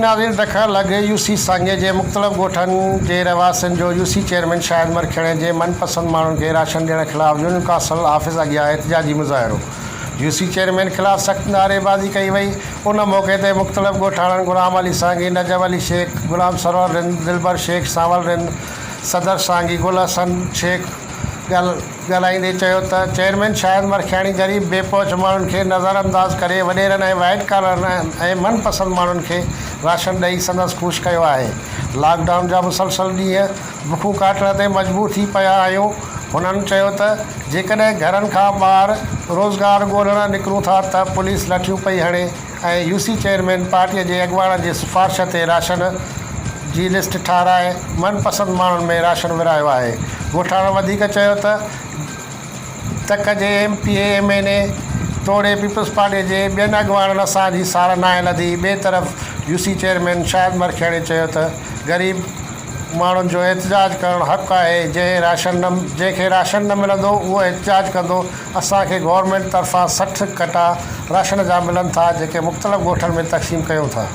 ناظرين ڊکڻ لڳ يو سي سانگي جي مختلف ڳوٺن جي رهواسين جو يو سي چيئرمين شاهد مرکياڻي جي من پسند ماڻهن کي راشن ڏيڻ خلاف يونين ڪائونسل آفيس اڳيان احتجاجي مظاهرو يو سي چيئرمين خلاف سخت نعريبازي ڪئي وئي ان موقعي تي مختلف ڳوٺاڻن غلام علي سانگي، نجف علي شيخ، غلام سرور رند، دلبر شيخ، سانول رند، صدر سانگي، گل حسن شيخ ڳالهائيندي چيو ته چيئرمين شاهد مرکياڻي غريب بي پهچ ماڻهن کي نظر انداز ڪري وڏيرن ۽ وائيٽ ڪالرن ۽ من پسند ماڻهن کي راشن ڏئي سندس خوش ڪيو آهي لاڪ ڊائون جا مسلسل ڏينهن بکون ڪاٽڻ تي مجبور ٿي پيا آهيون هنن چيو ته جيڪڏهن گهرن کان ٻاهر روزگار ڳولڻ نڪرون ٿا ته پوليس لٺيون پئي هڻي ۽ يو سي چيئرمين پارٽي جي اڳواڻن جي سفارش تي راشن جي لسٽ ٺاهرائي من پسند ماڻهن ۾ راشن ورهايو آهي. ڳوٺاڻن وڌيڪ چيو ته تڪ جي M P A, M N A توڙي پيپلز پارٽي جي ٻين اڳواڻن اسان جي سار ناهي لڌي. ٻئي طرف يو سي چيئرمين شاهد مرکياڻي چيو ته غريب ماڻهن جو احتجاج ڪرڻ حق آهي جنهن راشن نه جنهن کي راشن نه ملندو اهو احتجاج ڪندو اسان کي گورنمينٽ طرفان 60 ڪٽا راشن جا ملن ٿا جيڪي مختلف ڳوٺن ۾ تقسيم ڪيون ٿا.